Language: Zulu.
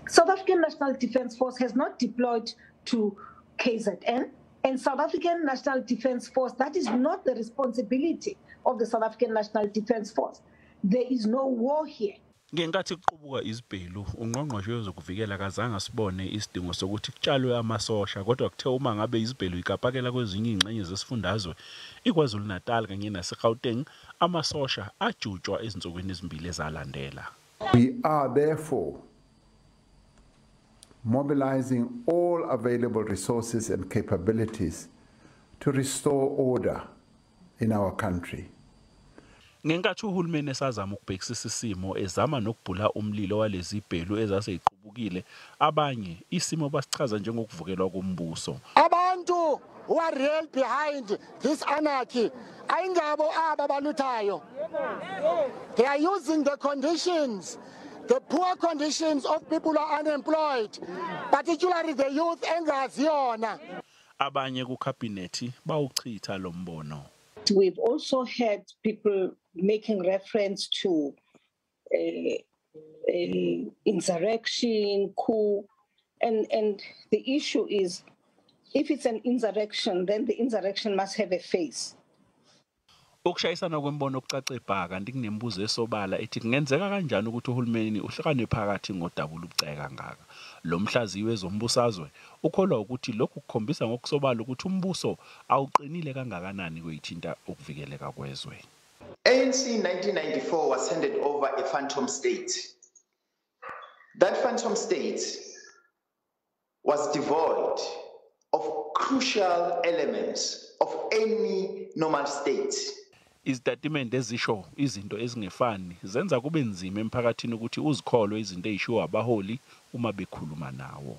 South African National Defence Force has not deployed to KZN, and South African National Defence Force, that is not the responsibility of the South African National Defence Force. There is no war here. Ngenkathi kuqubuka izibhelu, ungqongqoshe wezokuvikela akazange asibone isidingo sokuthi kutshalwe amasosha, kodwa kuthe uma ngabe izibhelu ikapakela kwezinye izingxenye zesifundazwe iKwaZulu-Natal kanye naseGauteng, amasosha ajutshwa ezinsukwini ezimbili ezalandela. We are therefore mobilizing all available resources and capabilities to restore order in our country. Ngenkathi uhulumeni esazama ukubhekisisa isimo, ezama nokubhula umlilo walezi bhelu ezaseyiqubukile, abanye isimo basichaza njengokuvukelwa kombuso. Abantu who are real behind this anarchy ayingabo aba baluthayo. They are using the conditions, the poor conditions of people who are unemployed, particularly the youth engazi yona. Abanye kukhabhinethi bawuchitha lo mbono. We've also had people making reference to insurrection, coup, and the issue is, if it's an insurrection, then the insurrection must have a face. Ukushayisana kwembono okucace bha, kanti kunemibuzo esobala ethi kungenzeka kanjani ukuthi uhulumeni uhlukane phakathi ngodaba olubucayi kangaka. Lo mhlaziyi wezombusazwe ukholwa ukuthi lokhu kukhombisa ngokusobala ukuthi umbuso awuqinile kangakanani kwezithinta ukuvikeleka kwezwe. ANC in 1994 was handed over a phantom state. That phantom state was devoid of crucial elements of any normal state. Izitatimende ezisho izinto ezingefani zenza kube nzima emphakathini ukuthi uzikholwe izinto ezishiwo abaholi uma bekhuluma nawo.